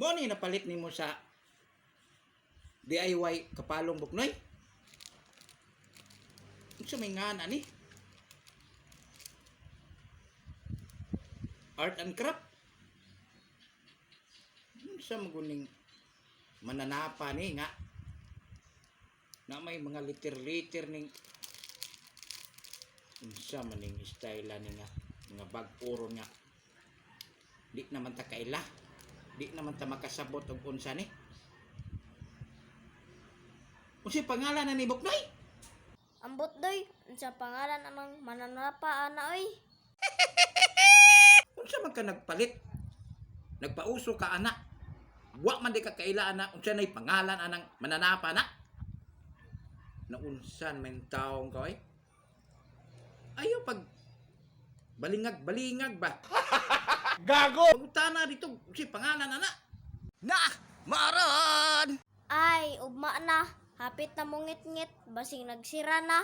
Mo ni napalit nimo sa DIY kapalong, Buknoy? Unsa may ngana ni? Art and craft? Unsa maguning mananapa ni nga na may mga liter-liter ning unsa maning style ni nga mga bag-oro nga di naman ta kaila, di naman ta makasabot og unsa ni? Unsay pangalan na ni, Buknoy? Ambot, doy, unsa pangalan anang mananapa ana oy? Unsa man ka nagpalit, nagpauso ka ana, wa man di ka kaila ana unsa nay pangalan anang mananapa na? Naunsan man taong ka oy. Ayo pag balingag balingag ba. Gago! Pangutana dito unsay pangalan ana. Na! Maran! Ay, ugma na. Hapit na mungit-ngit, basing nagsira na.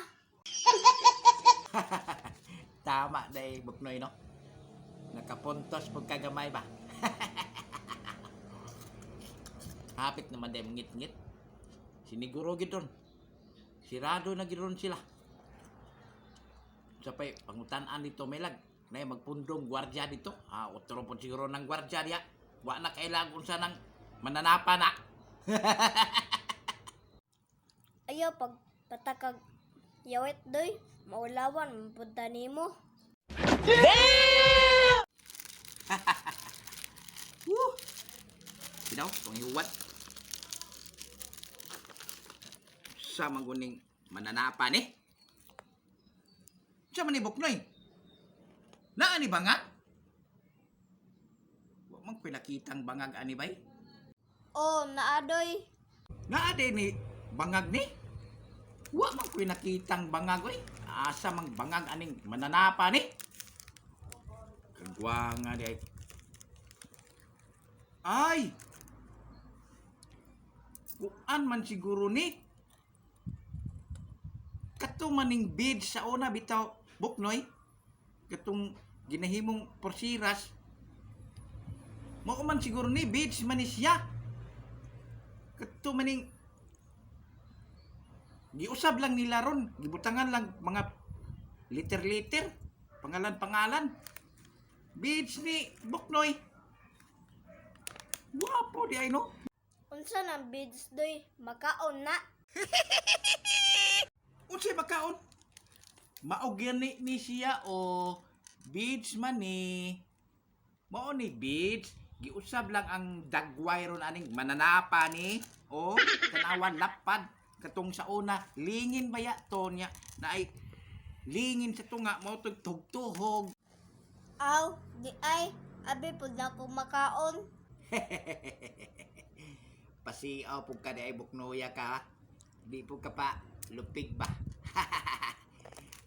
Tama day, Buknoy, no? Nakapuntos pag kagamay ba. Hapit naman day ngit-ngit. Siniguro gid ron. Sirado na gid ron sila. Sa pay pangutan-an dito melag. Nay magpundong gwardiya dito. Ah, otro po siguro ng gwardiya diya. Wa na kailangan kung saan ang mananapa na. Ayo pag patakag yawit, doy, maulawan man pud ta nimo. Woo! Sinaw, itong hiwat. Sa maguning mananapa ni. Sa man ni, Buknoy? Naa ni bangag? Wa man ko'y nakitang bangag ani bay. Oh, naa, doy. Naa din ni bangag ni? Wa man ko'y nakitang bangag oy. Asa mang bangag aning mananapa ni? Kagwanga di ay. Ay! Kuan man siguro ni. Kato maning beads sa una bitaw, Buknoy. Katong ginahimong porsiras. Mao man siguro ni, beads man ni siya. Kato maning giusab lang nila ron, gibutangan lang mga liter-liter, pangalan-pangalan. Beads ni, Buknoy. Wapo di ay, no? Unsa nang beads, doy? Makaon na. Unsay makaon? Mao gyud ni siya o beads man ni. Mao ni beads, giusab lang ang dagway ron aning mananapa ni. O tanawan lapad katong sa una lingin baya to niya na ay lingin sa tunga mao tog tugtuhog. Aw, di ay abi pud na ko makaon. Pasiaw pug ka di ay, Buknoya ka. Di pug ka pa lupig ba.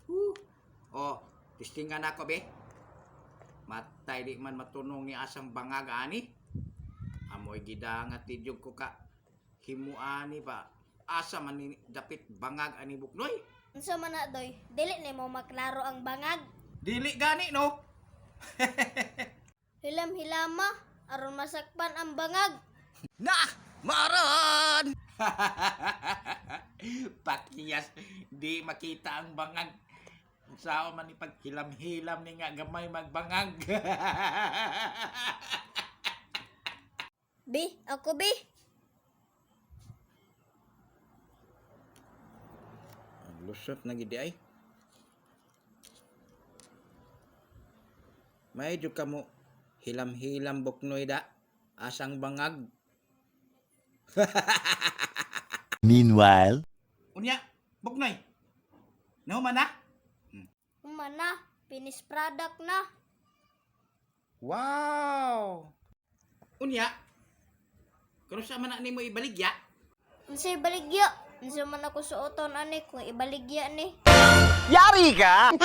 Woo. Oh, testingan ako be. Matay di man matunong ni asang bangag ani. Amoy gidangat di jud ko ka himuani ba. Asa man ni dapit bangag ani, Buknoy? Unsa man na, doy? Dili nimo maklaro ang bangag. Dili gani, no? Hilam-hilama aron masakpan ang bangag. Na! Maran! Pakiyas, di makita ang bangag. Sao man ni paghilam-hilam ni nga gamay magbangag. Bi, ako bi. Lusot na gidi ay. May ka mo hilam-hilam, Buknoy, da. Asang bangag. Meanwhile, Unya, Buknoy. Nahuman na? Human na, finish product na. Wow! Unya, kano sa man na nimo ibaligya? Unsay baligya? Unsa man ako suoton ani kung ibaligya ni? Yari ka!